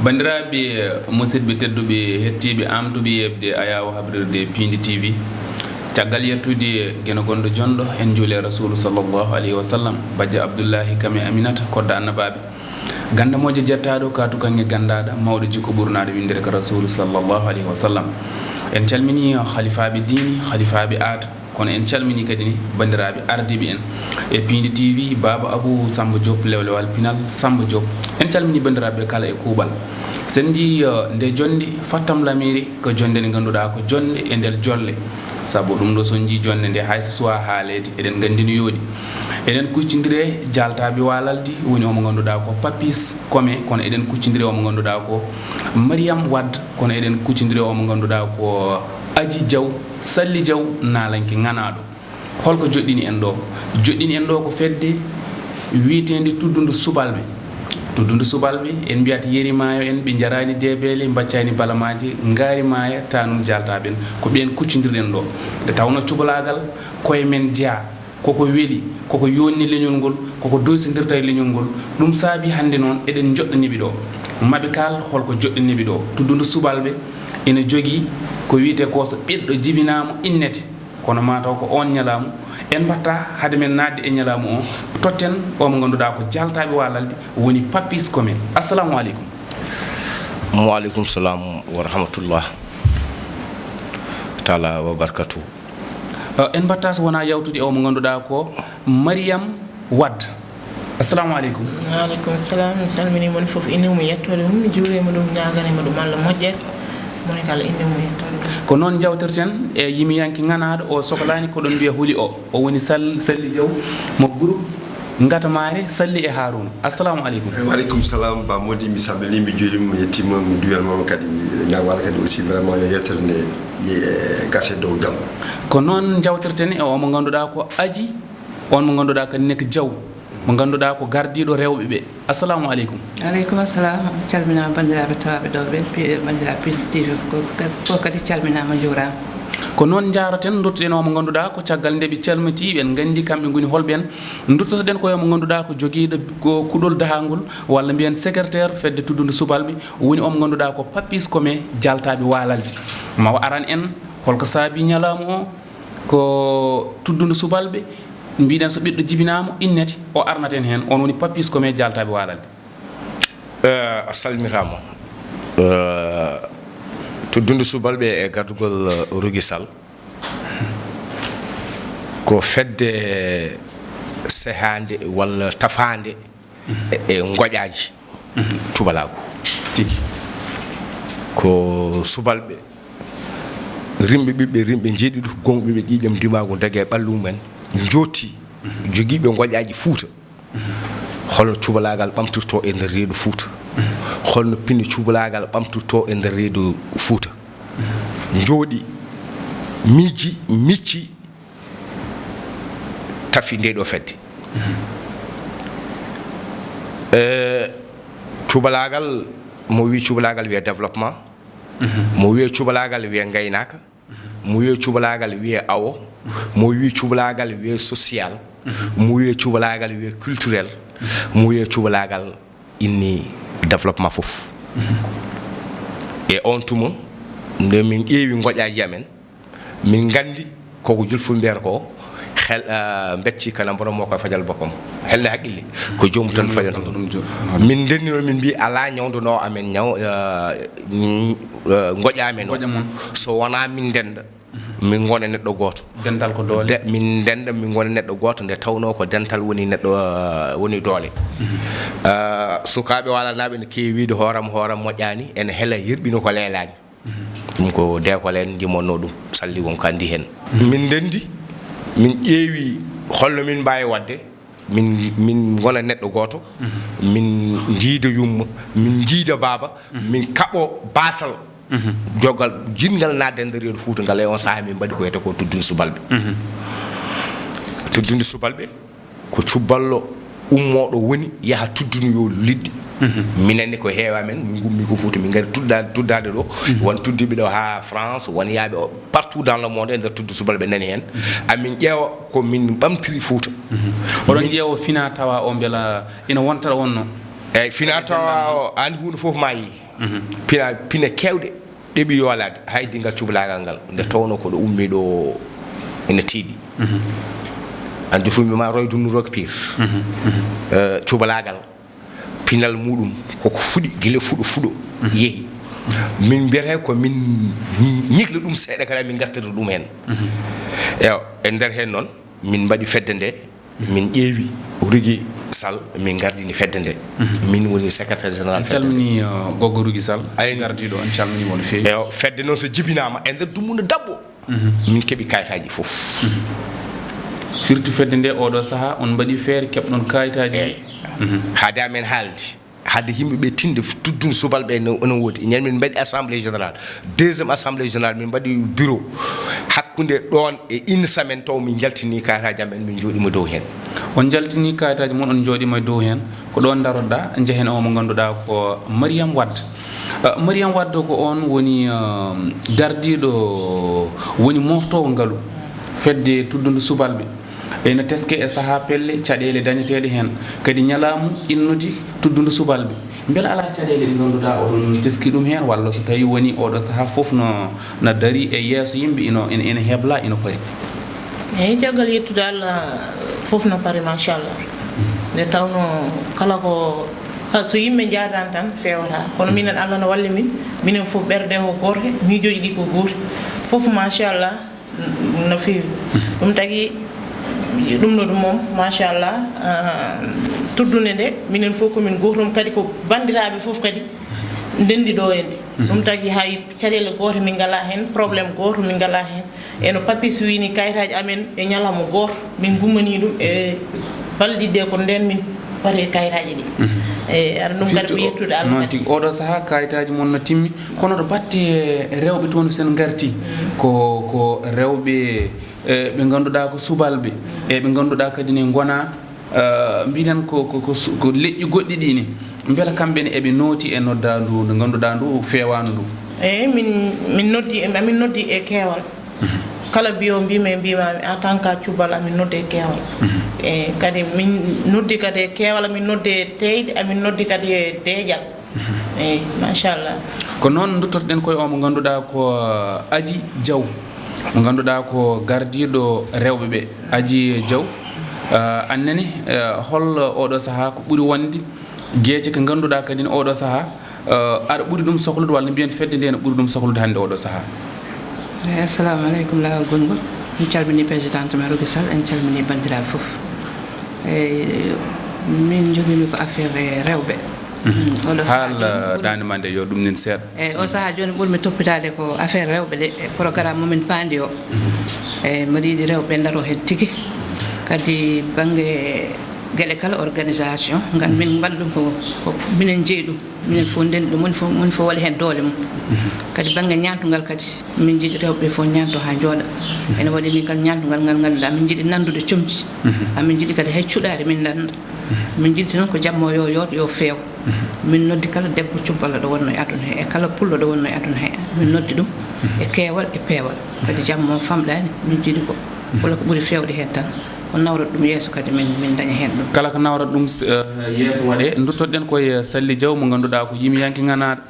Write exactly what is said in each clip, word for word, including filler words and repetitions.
Banndiraaɓe musidɓe tedduɓe, hettiiɓe, aamtuɓe yeeɓde ayaawo habrirde Piindi T V, caggal yettude Geno Gonɗo Jonɗo, en njuuli e Rasuulu sallallahu alayhi wa sallam, Bajjo Abdullahi kam e Aminata, kodda annabaaɓe. Ganda moƴƴo jettaaɗo, kaatu kaŋŋe gandaaɗo, mawɗo jikko ɓurnaaɗo winndere ka Rasuulu sallallahu alayhi wa sallam. En calminii halifaaɓe diini, halifaaɓe aada, kono en calminii kadi ni banndiraaɓe ardiiɓe en e Piindi T V, Baaba Abuu Sammba Joop, Lewlewal Pinal Sammba Joop. En calminii banndiraaɓe kala e kuuɓal. Sen njii, eh, nde jonnde Fattam Lamiiri ko jonnde nde ngannduɗaa ko jonnde e nder jolle. Sabu ɗum ɗo so njii jonnde nde hay so suwaa haaleede, eɗen nganndi no yooɗi. Eɗen kuccindire jaaltaaɓe waalaldi, woni omo ngannduɗaa ko Papis Kome, kono eɗen kuccindire omo ngannduɗaa ko Mariam Wad, kono eɗen kuccindire omo ngannduɗaa ko Aji Jaw, Salli Jaw, naalanke ŋanaaɗo. Holko joɗɗini en ɗo? Joɗɗini en ɗo ko fedde wiyeteende Tuddundu Subalɓe. Tuddundu Subalɓe, en mbiyat yerimaayo en, ɓe njaraani deebeele, mbaccaani balamaaje, ngaari maaya, tanum jaaltaaɓe en. Ko ɓeen kuccindirɗen ɗo. Nde tawnoo cubalaagal, koye men jeyaa. Koko weli, koko yonni leñol ngol, koko doysindirta e leñol ngol. Ɗum saabi hannde noon eɗen joɗɗaniɓe ɗo. Maɓe kaal holko joɗɗaniɓe ɗo. Tuddundu Subalɓe ina jogii ko wiyetee ko so ɓiɗɗo jibinaama innete. Kono maa taw ko oon ñalaamu en mbaɗta hade men naatde e ñalaamu o, totten o mo ngannduɗaa ko jaaltaaɓe waalalde, woni Papis Kome. Assalamu aleykum. Wa aleykum salam wa rahmatullah taala wa barakatuh. Eh, en mbaɗta so wonaa yawtude o mo ngannduɗaa ko Mariam Wad. Assalamu aleykum. Waaleykum salam. Mi salminii mon fof, innde mum e yettoode mum. Mi juuriima ɗum, ñaaganiima ɗum Allah moƴƴere. Moni kala, innde mum e yettoode mum. Ko noon njawtirten e yimiyanke ŋanaaɗo o, sokolaani ko ɗon mbiya huli o. O woni Sal-, Salli Jaw mo groupe Ngatamaare, Salli e Haaruna. Assalamu aleykum. Waaleykum salam, Ba Modi, mi salminii, mi juuriima, mi yettiima, mi duyanmaama kadi, ñaago Allah kadi aussi, vraiment, yo yewtere nde ye-, gase dow jam. Ko noon njawtirten e o mo ngannduɗaa ko Aji, on mo ngannduɗaa kadi ne ko Jaw, mo ngannduɗaa ko gardiiɗo rewɓe ɓe. Assalamu aleykum. Aleykum assalam. Calminaama banndiraaɓe tawaaɓe ɗo ɓe, pi-, banndiraaɓe Piindi T V ko, ko kadi calminaama, njuuraama. Ko noon njaaraten, nduttoɗen o mo ngannduɗaa ko caggal nde ɓe calmitii, ɓen nganndi kamɓe ngoni holɓen. Nduttotoɗen ko e mo ngannduɗaa ko jogiiɗo ko kuɗol dahangol, walla mbiyen secrétaire fedde Tuddundu Subalɓe, woni o mo ngannduɗaa ko Papis Kome jaaltaaɓe waalalde. Ma o aran en holko saabi ñalaamu o, ko Tuddundu Subalɓe, mbiɗen so ɓiɗɗo jibinaama innete, o arnat en heen, on woni Papis Kome jaaltaaɓe waalalde. Eh, a salmitaama. Eh, Tuddundu Subalɓe e gardugol, eh, Rougui Sall ko fedde sehaande walla tafaande e, e ngoƴaaji cubalaagu. Tigi. Ko subalɓe, rimɓe ɓiɓɓe, rimɓe njeeɗiɗo, gonɓe ɓe ƴiiƴam dimaagu, dagee ɓallu mumen, njootti, jogiiɓe ngoƴaaji Fuuta. Holno cubalaagal ɓamtirtoo e nder reedu Fuuta? Holno pinne cubalaagal ɓamtirtoo e nder reedu Fuuta? Njooɗi, miiji, micci, tafi nde ɗo fedde. Eh, cubalaagal, mo wi cubalaagal wiya développement, mo wi cubalaagal wiya ngaynaaka, mo wiye cubalaagal wiye awo, mo wiye cubalaagal wiye social, mo wiye cubalaagal wiye culturel, mo wiye cubalaagal inni développement fof. E on tuma, nde min ƴeewi ngoƴaaji amen, min nganndi koko julfulɓe mbiyata ko, hel, ah, mbecci kana mboɗo mo koye fajal boppam. Helde haqqille, ko joomum tan fajanta ɗum. Min ndennino, min mbi alaa ñawndunoo amen ñaw, ah, n-, ah, ngoƴa men o. Ngoƴa mon. So wonaa min ndennda, min ngona neɗɗo gooto. Dental ko doole. De, min ndennda, min ngona neɗɗo gooto, nde tawnoo ko dental woni neɗɗo, ah, woni doole. Ah, sukaaɓe waalalnaaɓe ne keewi wiide hooram, hooram moƴƴaani, ene hela yerɓino ko leelaani. Ɗum ko deekol en njimonnoo ɗum, salli won ko anndi heen. Min ndenndi, min ƴeewi holno min mbaawi waɗde, min, min ngona neɗɗo gooto, min njiida yumma, min njiida baaba, min kaɓo baasal jogal jinngal naatde e nder reedu Fuuta ngal. E on sahaa min mbaɗi ko wiyetee ko Tuddunde Subalɓe. Tuddunde Subalɓe ko cuballo Ummooɗo woni yaha tuddinoyoo liɗɗi. Minen ne ko heewa men, min ngummi ko Fuuta, min ngari tudda-, tuddaade ɗo. Won tuddiiɓe ɗo haa France, won yaaɓe o-, partout dans le monde e nder tuddu Subalɓe nani heen. Amin ƴeewa ko min ɓamtiri Fuuta. Oɗon ƴeewa fina tawa o mbela ina wonta wonno? Eeyi, fina tawa o, aan huunde fof ma yii. Pina, pine keewɗe ɗeɓi yoolaade, hay dingal cubalaagal ngal, nde tawnoo ko ɗo ummii ɗo ene tiiɗi. Anndi fof mi ma roy dunnu rock pire. Eh, cubalaagal, pinal muɗum, koko fuɗi, gila fuɗo, fuɗo, yehi. Min mbiyata ko min ñi-, ñikla ɗum seeɗa, kala min ngartira ɗum heen. Ewa, e nder heen noon, min mbaɗi fedde nde, min ƴeewi Rougui Sall, min ngardini fedde nde. Min woni secrétaire général. En calmini, uh, goggo Rougui Sall, ay, gardiiɗo, en calmini mo no feewi. Ewa, fedde noon so jibinaama e nder dumunna dabbo, min keɓi kayitaaji fof. Firti fedde nde, oɗo sahaa on mbaɗi feere keɓɗon kayitaaji? Eeyi. Haade amen haaldi, haade yimɓe ɓe tinde f-, tuddun Subalɓe no, no woodi. Ñande min mbaɗi assemblée générale, deuxième assemblée générale, min mbaɗi bureau. Hakkunde ɗoon e une semaine taw min njaltini kayitaaji amen, min njooɗima dow heen. On njaltini kayitaaji mon, on njooɗima e dow heen. Ko ɗoon daroɗa, njehen o mo ngannduɗaa ko Mariam Wade. Uh, Mariam Wade ko on woni, uh, gardiiɗo, woni moftoowo ngalu fedde tuddundu Subalɓe. Ene teske e sahaa pelle caɗeele dañeteeɗe heen. Kadi ñalaamu innudi tuddundu Subalɓe. Mbela alaa caɗeele ɗe ngannduɗaa oɗon teski ɗum heen, walla so tawii woni oɗo sahaa fof no, no darii e yeeso yimɓe, ino, ina, ina hebla, ina pari? Eeyi, caggal yettude Allah, fof no pari, machallah. Nde tawnoo kala ko, ha, so yimɓe njaadaani tan feewata. Kono minen, Allah no walli min, minen fof ɓerɗe o gooto, miijooji ɗi ko gooti. Fof, machallah, no feewi. Ɗum tagi, ɗum no ɗum moom, machallah, ah, tuddunde nde, minen fof ko min gootum, kadi ko banndiraaɓe fof kadi ndenndi ɗo e nde. Ɗum tagi hay caɗeele gooto min ngalaa heen, problème gooto min ngalaa heen. Eno Papis wini kayitaaji amen e ñalawma gooto, min ngummanii ɗum e balɗe ɗiɗi ɗe, ko ndeen min pari kayitaaji ɗi. E aɗa ɗum kadi ko yettude Allah. Noon tigi, oɗo sahaa kayitaaji mon no timmi, kono to batte rewɓe toon sen ngarti, ko, ko rewɓe, e, ɓe ngannduɗaa ko subalɓe, e ɓe ngannduɗaa kadi ne ngonaa, e, mbiɗen ko, ko, ko su-, ko leƴƴi goɗɗi ɗi ni, mbela kamɓe ne eɓe nooti e noddaandu ndu ngannduɗaa ndu feewaano ndu? Eeyi, min, min noddi, amin noddi e keewal. Kala mbiyo mbimi, mbimami en tant que cubalɓe, amin noddi e keewal. E kadi min noddi kadi e keewal, amin noddi e teeyde, amin noddi kadi e deeƴal. Eeyi, machallah. Ko noon, duttotoɗen koye o mo ngannduɗaa ko, uh, Aji Jaw, mo ngannduɗaa ko gardiiɗo rewɓe ɓe. Aji Jaw, uh, aan nene, uh, hol oɗo sahaa ko ɓuri wonde geece ko ngannduɗaa kadi ne oɗo sahaa, uh, aɗa ɓuri ɗum soklude, walla mbiyen fedde nde no ɓuri ɗum soklude hannde oɗo sahaa? Eeyi, assalamu aleykum, laawol gongol. En calmini présidente men Rougui Sall, en calmini banndiraaɓe fof. Eeyi, min njogimi ko affaire rewɓe. Mm, oɗo sahaa haal, jooni ɓuri daande ma nde, yo ɗum nin seeɗa. Eeyi, o sahaa jooni ɓurmi toppitaade ko affaire rewɓe ɗe, e programme mo min paandi o. Eeyi, mbaɗi yiɗi rewɓe ndaro heen tigi. Kadi bannge geɗe kala organisation, ngal min mbaɗa ɗum ko, ko minen njeyi ɗum. Minen fof ndenndi ɗum, moni fof, moni fof waɗi heen doole mum. Kadi bannge ñaantungal kadi, min njiɗi rewɓe fof ñaanto haa njooɗa. Ene waɗi ni kala ñaantungal ngal ngannduɗaa, min njiɗi nanndude comci. Amin njiɗi kadi hay cuɗaari min nannda. Min njiɗi noon ko jamma o yo yooɗ, yo feew. Min noddi kala debbo cuballo ɗo wonno e aduna he, e kala pullo ɗo wonno e aduna he. Min noddi ɗum e keewal e peewal. Kadi jamma o famɗaani, min njiɗi ko, wala ko ɓuri feewde heen tan, ko nawrata ɗum yeeso kadi min, min daña heen ɗum. Kala ko nawrata ɗum, eh, yeeso waɗee. Nduttoɗen koye Salli Jaw mo ngannduɗaa ko yimiyanke ŋanaaɗo.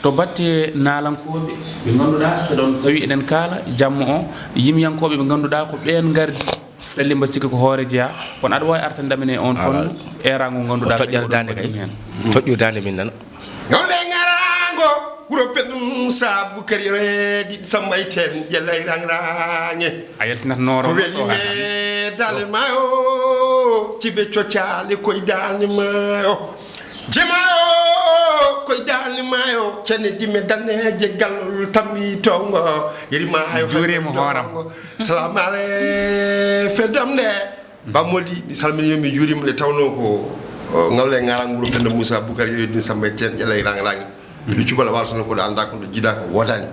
To batte naalankooɓe ɓe ngannduɗaa, so ɗon tawi eɗen kaala jamma o, yimiyankooɓe ɓe ngannduɗaa ko ɓeen ngardi. Salli, mba sikki ko hoore jeyaa, kono aɗa waawi artande amen e on fondu eeraango ngannduɗaa o toƴƴere daande kay. Toƴƴo daande min nana. Ngawle ŋaraango, wuro Penɗum Saabu Kari reedi Samba e Teen, ƴellay raŋraŋe. A yaltinat nooro ko weli me daale maayo, cibe cocaali koye daane maayo. Jemaayo koye daane maayo, cene dime daneeje gallol tammi towngo, yeri maayo. Juurima hooram. Salaam ale feddam nde. Ba Mody, mi salminiima, mi juuriima, nde tawnoo ko, o, Ngawle Ŋaraŋ, wuro Penda Moussa Boucar, yeeyoydin Samba e Teen, ƴellay raŋraŋe. Mbiɗo cuballo waalo tan ko ɗo anndaa, kono ɗo jiidaa ko woodaani.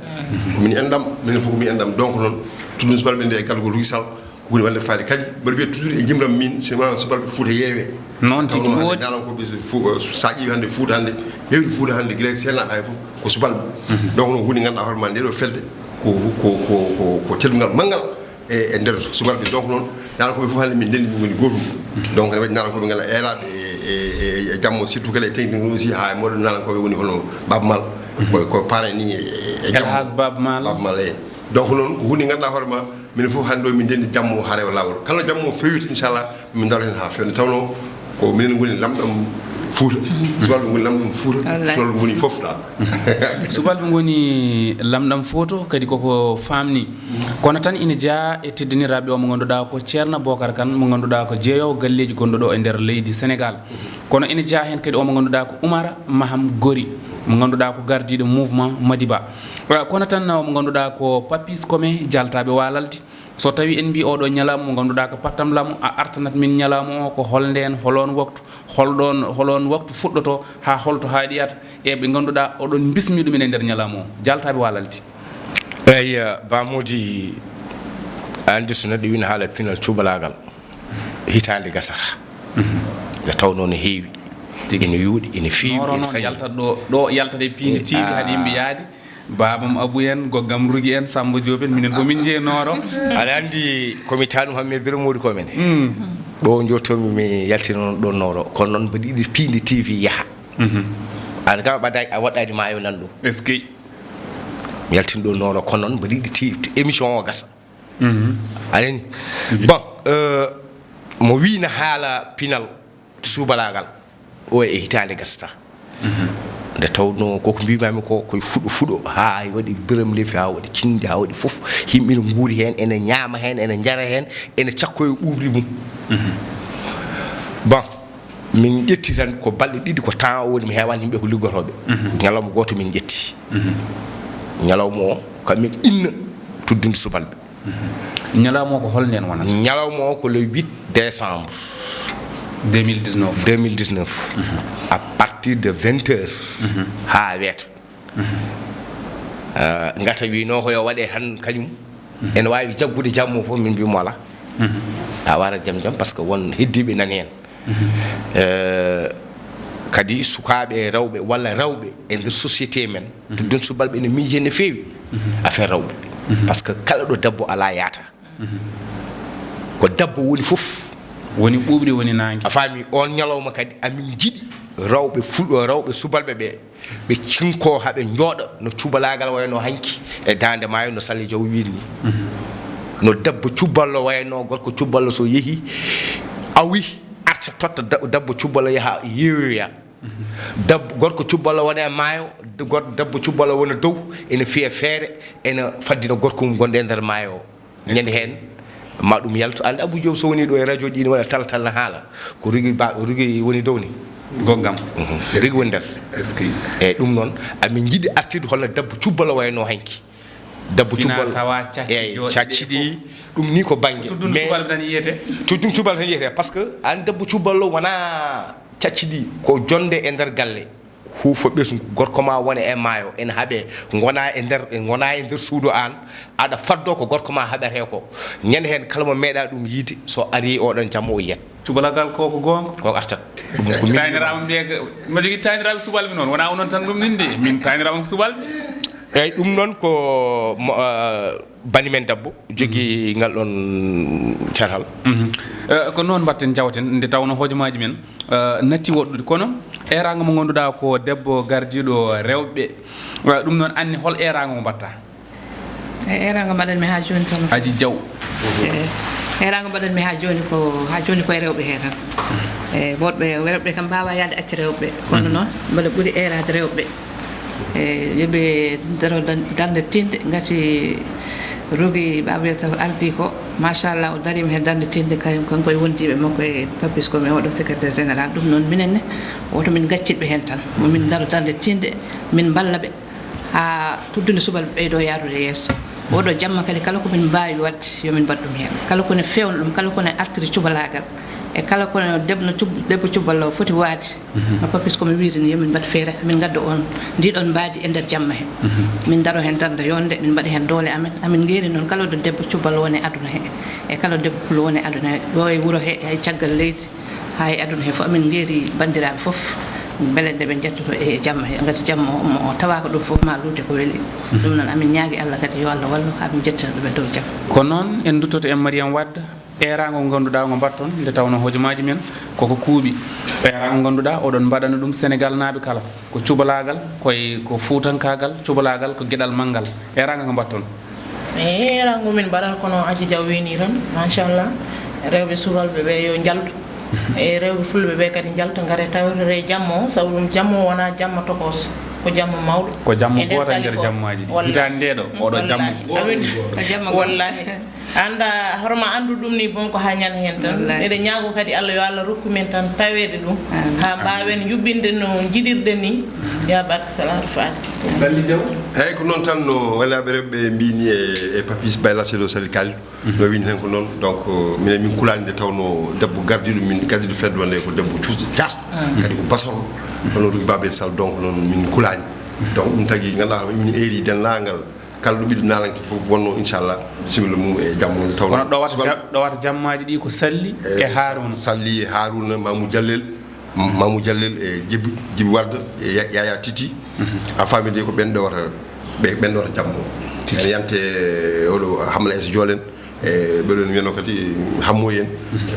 Ko min enɗam, minen fof ko min enɗam. Donc noon, tuddun subalɓe nde e galgol Rougui Sall, Woni wonde faade kadi, mboɗo wiya toujours e jimram min, so ma subalɓe Fuuta yeewe. Noon tigi woodi. Naalankooɓe so fu-, so sa ƴeewi hannde Fuuta hannde, hewti Fuuta hannde, gila seenaaɓe hay fof, ko subalɓe. Mhm. Donc noon huunde ngannduɗaa hoore ma nde ɗo fedde, ko, ko, ko, ko, ko teddungal manngal e, e nder subalɓe. Donc noon, naalankooɓe fof hannde min ndenndi min ngoni gootum. Mhm. Donc ne waɗi naalankooɓe ngala eelaaɓe e, e, e, e jammo, surtout kala e technique aussi, haa e mawɗo naalankooɓe woni hono Baaba Maal. Mhm. Ko, ko parrain ni e, e jammo. El Hadj Baaba Maal. Baaba Maal, eyi. Donc noon, ko huunde ngannduɗaa hoore ma, minen fof hannde o min ndenndi jammo o haaɗa e laawol. Kala jammo o fewiti, inchallah, min ndaro heen haa feewde. Tawnoo ko minen ngoni lamɗam Fuuta. Subalɓe ngoni lamɗam Fuuta. Wallaahi. Subalɓe ngoni fof ɗa. Subalɓe ngoni lamɗam Fuuta, kadi koko faamni. Kono tan ina jeyaa e teddiniraaɓe o mo ngannduɗaa ko Ceerno Bookar Kan, mo ngannduɗaa ko jeeyoowo galleeji gonɗo ɗo e nder leydi Senegaal. Kono ina jeyaa heen kadi o mo ngannduɗaa ko Umar Maham Gori, mo ngannduɗaa ko gardiiɗo mouvement Madiba. Eh, kono tan o mo ngannduɗaa ko Papis Kome Jaltaaɓe Waalalde. So tawii en mbii oɗo ñalawma mo ngannduɗaa ko pattam lamu, a artanat min ñalawma o ko hol ndeen, hol oon waktu, hol ɗoon, hol oon waktu fuɗɗoto haa holto haaɗiyata, e ɓe ngannduɗaa oɗon mbismi ɗumen e nder ñalawma o. Jaltaaɓe Waalalde. Eyi, Ba Mody, a anndi so neɗɗo wina haala pinal cubalaagal, hitaande gasata. Mhm. Nde tawnoo no heewi, tigi, ene yuuɗi, ene feewi, Nooro ene noon sañi. Yaltat ɗo, ɗo yaltat e piindi tiiɗi, ah, haɗa yimɓe yaadi. Baabam Abu en, goggam Rugi en, Samba Diop en, minen ko min jeyi Nooro. Aɗa anndi ko mi taanum han, mi Bira Mody ko men. Mm. Ɗo njottomi mi yaltina noon ɗo Nooro. Kono noon mbaɗi ɗi piindi T V yaha. Mhm. An kam a ɓadaaki, a waɗɗaani maayo nan ɗo. Est-ce que? Mi yaltin ɗo Nooro, kono noon mbaɗi ɗi ti-, ti-, émission o gasa. Mhm. A nani? Tigi. Bon, euh, mo wiina haala pinal subalaagal, o e hitaande gasata. Mhm. Nde tawnoo koko mbimami ko, koye fuɗo fuɗo, haa waɗi Biram Lefi, haa waɗi Cinndi, haa waɗi fof. Yimɓe ne nguuri heen, ene ñaama heen, ene njara heen, ene cakkoya ɓuuɓri mum. Mhm. Bon, min ƴetti tan ko balɗe ɗiɗi, ko temps o woni mi heewaani yimɓe ko liggotooɓe. Mhm. Ñalawma gooto min ƴetti. Mhm. Ñalawma o, kamin inna tuddunde subalɓe. Mhm. Ñalawma o ko hol ndeen wonata? Ñalawma o ko le huit décembre. Deux mille dix-neuf. Deux mille dix-neuf. Mhm. À partir de vingt heures, mhm, haa weeta. Mhm. Ah, ngata wiinoo ko yo waɗe han kañum. Mhm. Ene waawi jaggude jammo fof, min mbimo alaa. Mhm. A warat jam jam, parce que won heddiiɓe nani heen. Mhm. Eh, kadi sukaaɓe e rewɓe walla rewɓe e nder société men, mhm, tuddun subalɓe ene miije no feewi, mhm, affaire rewɓe. Mhm. Parce que kala ɗo debbo alaa yaata. Mhm. Ko debbo woni fof. Woni ɓuuɓri, woni naange. A faami, oon ñalawma kadi amin njiɗi rewɓe fulɓe, rewɓe subalɓe ɓe, ɓe cinkoo, haa ɓe njooɗo no cubalaagal wayno hanki e daande maayo, no Sali Jaw wiiri ni. Mhm. No debbo cuballo wayno, gorko cuballo so yehi, awi, arta totta da-, debbo cuballo yaha yeeyoya. Mhm. Debbo, gorko cuballo wona e maayo, de-, gor-, debbo cuballo wona dow, ene fiya feere, ene faddina gorko mum gonɗo e nder maayo o. Ñande heen, ma ɗum yaltu. Ande Abou Diop so woni ɗo e radio ɗi ne waɗa tal tal na haala. Ko Rugi ba, Rugi woni dow ni. Goggam. Mhm. Rugi woni nder. Est-ce que? Eyyi, ɗum noon, amin njiɗi artirde holno debbo cubbalo wayno hanki. Debbo cubbalo. Fina tawa cacci, eyyi, jooɗi cacci ɗi ɗi, fof. Ɗum ni ko bannge. Ko tuddundu subalɓe tan yiyete. Tuddundu subalɓe tan yiyete. Parce que an debbo cubbalo wona cacci ɗi. Ko jonde e nder galle. Huufo ɓesngu, gorko ma wona e maayo, ene haɓe, ngona e nder, ngona e nder suudu an, aɗa faddo ko gorko ma haɓete ko. Ñande heen kala mo meeɗa ɗum yiide, so ari oɗon jamma o yiyat. Cubalagal ko ko goonga? Ko artat. Ɗum ko min. Tayniraaɓe mbiye, mbeɗa jogii tayniraaɓe subalɓe noon, wona onon tan ɗum min de, min tayniraaɓe subalɓe. Eyyi, ɗum noon ko mo, ah, bani men debbo jogii ngal ɗon catal. Mhm. Eh, ko noon mbaɗten, jawten, nde tawno hojomaaji men, eh, natti woɗɗude. Kono eeraango mo ngannduɗaa ko debbo gardiiɗo rewɓe. Eh, ɗum noon anni hol eeraango mo mbaɗta? E eeraango mbaɗanmi haa jooni tan. Aji Jaw. Eh, eeraango mbaɗanmi haa jooni ko, haa jooni ko e rewɓe hee tan. Eh, worɓe, rewɓe kam mbaawaa yahde acca rewɓe. Kono, mhm, noon mbaɗa ɓuri eeraade rewɓe. E, yo ɓe ndaro dan-, darnde tiiɗnde, ngati Rogi Baaba Yalta ko ardi ko, machallah, o dariima he darnde tiiɗnde, kañum, kanko e wondiiɓe makko e Papis ko mi oɗo secrétaire général. Ɗum noon, minen ne, woto min gaccit ɓe heen tan. Mo min ndaro darnde tiiɗnde, min mballa ɓe, haa tuddunde subalɓe ɓeydo yaarude yeeso. Oɗo jamma kadi, kala ko min mbaawi waɗde, yo min mbaɗ ɗum heen. Kala ko ne feewna ɗum, kala ko ne artiri cubalaagal, E kala ko debbo no cub-, debbo cuballo foti waade, no Papis ko mi wiiri ni, yo min mbaɗ feere, min ngadda on, ndiɗon mbaadi e nder jamma he. Min ndaro heen darnde yonde, min mbaɗa heen doole amen. Amin ngeeri noon kala ɗo debbo cuballo woni e aduna he, e kala debbo pullo woni e aduna he, ɗo e wuro he, hay caggal leydi, haa e aduna he fof. Amin ngeeri banndiraaɓe fof, mbele nde ɓe njettoto e jamma he, ngati jamma o, mo o tawaaka ɗum fof ma luute ko weli. Ɗum noon amin ñaagi Allah kadi yo Allah wallu haa min njettina ɗum e dow jam. Ko noon en nduttoto e Mariam Wade. Eeraango ngo ngannduɗaa ngo mbaɗton, nde tawnoo hojomaaji men koko kuuɓi. Eeraango ngo ngannduɗaa oɗon mbaɗana ɗum Senegaalnaaɓe kala. Ko cubalaagal, koye, ko fuutankaagal, cubalaagal ko geɗal manngal. Eeraango ngo mbaɗton. Eyi, eeraango min mbaɗata kono Aji Jaw wiini tan, machallah. Rewɓe subalɓe ɓe yo njaltu. E rewɓe fulɓe ɓe kadi njalta, ngare tawtore jamma o, sabu ɗum jamma o wonaa jamma tokooso, ko jamma mawɗo. Ko jamma gooto e nder jammaaji ɗi. Hitaande nde ɗo, oɗo jamma. Amin. Ko jamma gooto. Wallahi. Annda, hoto ma anndu ɗum ni, bon, ko haa ñande heen tan. Wallaahi. Eɗen ñaago kadi Allah, yo Allah rokku min tan taweede ɗum, haa mbaawen yuɓɓinde no njiɗirɗen ni, yaa barke Salaatul Faatiha. Salli Jaw. Eeyi, ko noon tan no wonaaɓe rewɓe mbii ni e, e Papis Bayla Seedo Salli Kali. No wiini heen ko noon, donc, minen min kulaani nde tawnoo debbo gardiiɗo min, gardiiɗo fedde wonde ko debbo cuusɗo, jaasɗo, kadi ko basorɗo, hono Rougui Babel Sall, donc noon min kulaani. Donc, ɗum tagi, ngannduɗaa, min eeri denndaangal, kala ɗo ɓiɗɗo naalanke fof wonnoo, inchallah, bisimilla mum e jamma nde tawnoo. Kono ɗowata ja-, ɗowata jammaaji ɗi ko Salli e Haaruna. Salli e Haaruna, Mamou Diallel, Mamou Diallel e Djibi, Djibi Wade e Ya-, Yaya Titi. A faami de, ko ɓen ɗowata, ɓe, ɓen ɗowata jamma o. Titi. Ene yante, eh, oɗo Hamla S Diol en, e ɓeɗo ne wiyano kadi Hammoy en,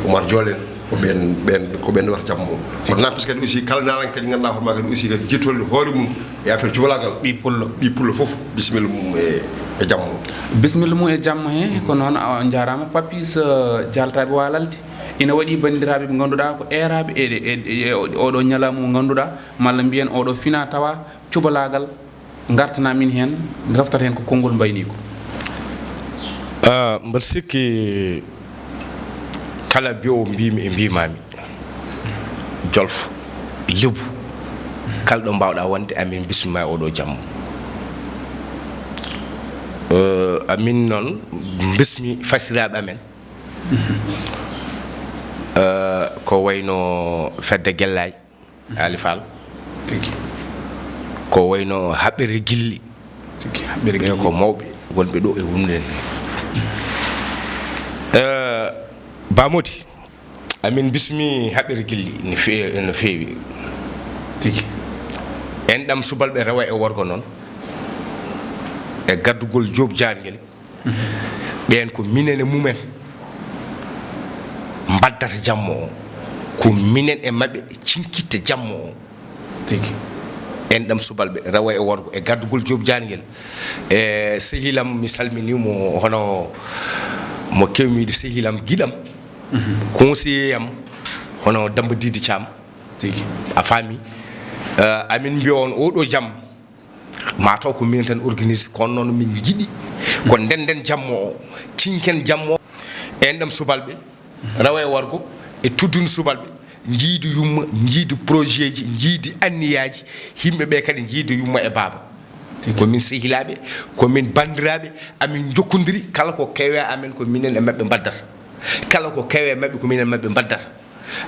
Oumar Diol en, ko ɓen, ɓen, ko ɓen ɗowata jamma o. Titi. Kono n'empêche kadi aussi kala naalanke kadi ngannduɗaa hoore ma kadi aussi kadi jettorde hoore mum e affaire cubalaagal. Ɓii pullo. Ɓii pullo fof, bisimilla mum e, e jamma o. Bisimilla mum e jamma he, ko noon, a, on njaaraama. Papis, eh, Jaltaaɓe Waalalde. Ina waɗi banndiraaɓe ɓe ngannduɗaa ko eeraaɓe e, e, e, e oɗo ñalawma mo ngannduɗaa, malla mbiyen oɗo fina tawa cubalaagal, ngartana min heen, raftata heen ko konngol mbayniiko. Ah, mbeɗa sikki kala bi'oowo mbiimi e mbiimaami, Jolof, Lebu, kala ɗo mbaawɗaa wonde, amin mbismiima e oɗo jamma. Eh, amin noon mbismi fasiraaɓe amen. Eh, ko wayno Fedde Gellaay, Ali Fall. Tigi. Ko wayno Haɓɓere Gilli. Tigi, Haɓɓere Gilli. Ɓe ko mawɓe wonɓe ɗo e wumde en. Eh, Ba Mody, amin bismi Haɓɓere Gilli no fe-, no feewi. Tigi. Enɗam subalɓe rewo e worgo noon, e gardugol Joob Jaarngel. Ɓeen ko minen e mumen mbaddata jamma o. Ko minen e maɓɓe cinkitta jamma o. Tigi. Enɗam subalɓe, rewo e worgo, e gardugol Joob Jaarngel. E sehilam, mi salminii mo, hono mo keewmi wiide sehilam, giɗam, conseiller am, hono Damba Didi Thiam. Tigi. A faami? Eh, amin mbiya on oɗo jam, ma taw ko minen tan organise, kono noon min njiɗi ko ndenden jamma o, cinken jamma o. Enɗam subalɓe, rewo e worgo, e teddunde subalɓe, njiidi yumma, njiidi projet ji, njiidi anniyaaji, yimɓe ɓe kadi njiida yumma e baaba. Tigi. Ko min sehilaaɓe, ko min banndiraaɓe, amin njokkondiri, kala ko kewe amen ko minen e maɓɓe mbaddata. Kala ko kewe maɓɓe ko minen e maɓɓe mbaddata.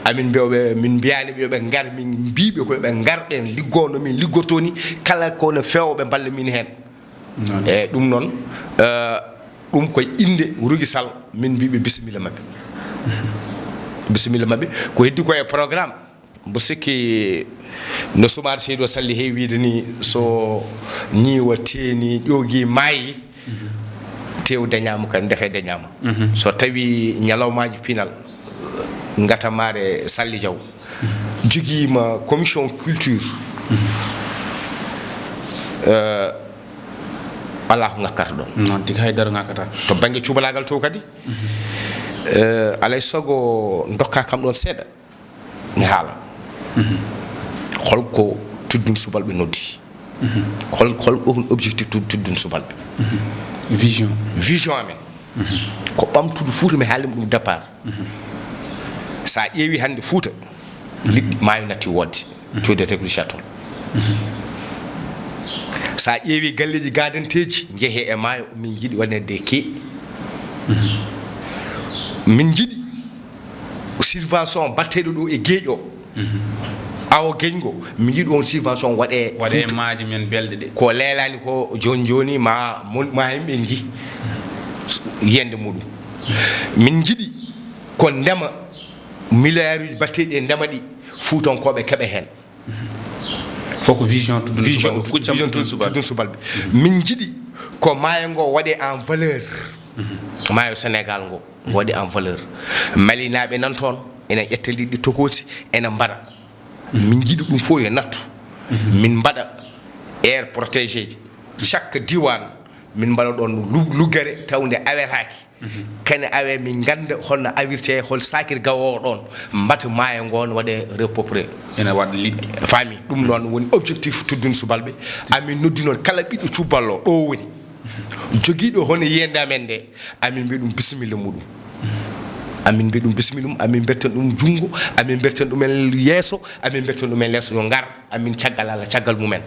Amin mbiya ɓe, min mbiyaani ɓe yo ɓe ngar, min mbii ɓe ko yo ɓe ngar, ɓen liggoo no min liggortoo ni, kala ko no feewa ɓe mballa min heen. Noon. E ɗum noon, eh, ɗum koye innde Rougui Sall, min mbii ɓe bisimilla maɓɓe. Bisimilla maɓɓe. Ko heddi ko e programme, mbo sikki no Soumaré Seydou Sall heewi wiide ni, so ñiiwa teeni, ƴoogi maayi, tew dañaama, kadi ndefe dañaama. Mhm. So tawi ñalawmaaji pinal, ngatamaare Salli Jaw jogiima commission culture, eh, alaa ko ŋakkata ɗoon. Noon tigi, hay dara ŋakkata. To bannge cubalaagal to kadi, eh, alay sago ndokka kam ɗoon seeɗa. Mi haala. Mhm. Hol ko teddun subalɓe noddi? Mhm. Hol, hol on objectif tud-, teddun subalɓe? Mhm. Vision. Vision amen. Mhm. Ko ɓamtude Fuuta, mi haalima ɗum départ. Mhm. So a ƴeewi hannde Fuuta, mhm, liɗɗi maayo natti woodde. Mhm. Coodete ko Richard Toll. Mhm. So a ƴeewi galleeji gaadanteeji, njehee e maayo, min njiɗi waɗande kee. Mhm. Min njiɗi Subvention batteɗo ɗo e geeƴo, awo geñgo, mi yiɗi on subvention waɗe. Waɗe maaji men belɗe ɗe. Ko leelani ko jooni jooni, ma mon, ma yimɓe nji yiyannde muɗum. Min njiɗi ko ndema, milliarduji batteɗi e ndema ɗi, Fuutankooɓe keɓa heen. Fof ko vision Tuddun Subal, kuccam Tuddun Subal. Tuddun Subalɓe. Min njiɗi ko maayo ngo waɗe en valeur. Maayo Sénégal ngo, ngo waɗe en valeur. Malinaaɓe nan toon, ena ƴetta liɗɗi tokoosi, ena mbaɗa. Min njiɗi ɗum fof yo nattu. Min mbaɗa aire protégé ji. Chaque diwan, min mbaɗa ɗoon lu-, luggere tawnde awetaake. Kene awee, min ngannda holno awirtee, hol saakirga o ɗoon, mbata maayo ngoon waɗe repeupler. Ene waɗa liɗɗi. Faami, ɗum noon woni objectif Tuddun Subalɓe. Amin noddi noon kala ɓiɗɗo cuballo ɗo woni, jogiiɗo hono yiyannde amen nde, amin mbiya ɗum bisimilla muɗum. Amin mbiya ɗum bisimilla mum, amin mbettan ɗum junngo, amin mbettan ɗumen yeeso, amin mbettan ɗumen leeso, yo ngar, amin caggal Allah, caggal mumen.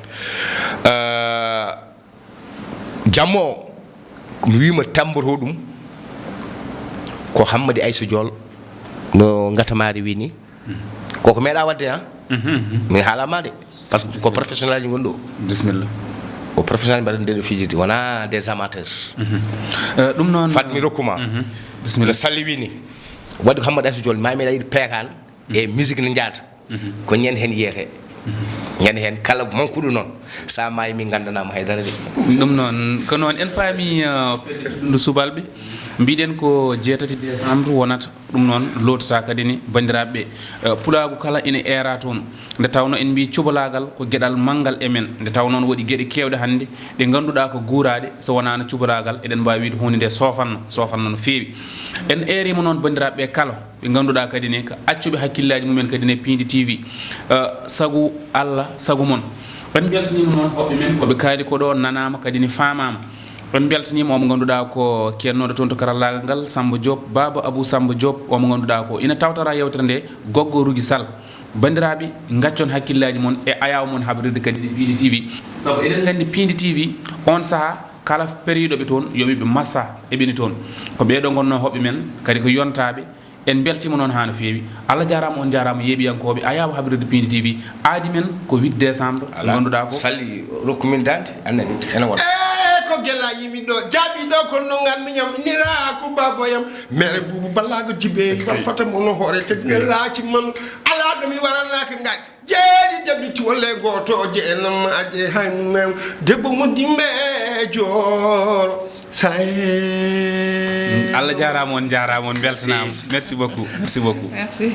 Euh, Jammo o, mi wiima tamboto ɗum ko Hammadi Aysa Jool, no Ngatamaari wii ni. Koko meeɗa waɗde, ha? Min haalama de. Parce que ko professionnel aji ngonɗo. Bisimilla. Ko professionnel mbaɗa nde ɗo fijirde, wona des amateurs. Eh, ɗum noon, fat mi rokkuma. Bisimilla. No Salli wii ni, waɗi ko Hammadi Aysa Jool, ma meeɗa yiɗi peekal. E musique ne njaata. Ko ñande heen yiyetee. Ñande heen kala mankuɗo noon, so a maayi, min nganndanaa ma haydara de. Ɗum noon, ko noon en paami, uh, Tuddun Subalɓe. Mbiɗen ko jeetati décembre wonata. Ɗum noon lootata kadi ni banndiraaɓe ɓe. Uh, pulaagu kala ina eera toon. Nde tawnoo en mbii cubalaagal ko geɗal manngal e men. Nde tawnoo no woodi geɗe keewɗe hannde ɗe ngannduɗaa ko guuraaɗe, so wonaano cubalaagal, eɗen mbaawi wiide huunde nde soofanno, soofanno no feewi. En eeriima noon banndiraaɓe ɓe kala. Ɓe ngannduɗaa kadi ne ko accuɓe hakkillaaji mumen kadi ne Piindi T V. Eh, sagu Allah, sagu mon. En mbeltaniima noon hoɓɓe men, ko ɓe kaali ko ɗo nanaama kadi ne faamaama. En mbeltaniima o mo ngannduɗaa ko keennooɗo toon to karallaagal ngal, Samba Diop, Baaba Abou Samba Diop, o mo ngannduɗaa ko ina tawtora yewtere nde, Goggo Rugi Sall. Banndiraaɓe, ngaccon hakkillaaji mon e ayaawo mon habrirde kadi ne Piindi T V. Sabu eɗen nganndi Piindi T V, on sahaa, kala periiɗo ɓe toon, yo ɓe massa e ɓeni toon. Ko ɓee ɗo ngonnoo hoɓɓe men, kadi ko yontaaɓe, En mbeltiima noon haa no feewi. Allah jaaraama, on njaaraama, yeeɓiyankooɓe Ayaawo Habrirde Piindi T V. Aadi men ko huit décembre, ngannduɗaa ko Sali, rokku min dande, annani, ene wona. E ko gella yimi ɗo, jaaɓi ɗo, kono no nganmi ñam, nira ko baboyam. Mere bubu ballago jibe, fata mono hoore, te gella ci man, ala ɗo mi warana ka ngat. Jeeɗi jaɓi cuwole gooto, jeenam aje hay mum. Debbo mo dimbe jooro, say. Allah jaaraama, on njaaraama, on mbeltanaama. Merci. Merci beaucoup. Merci beaucoup. Merci.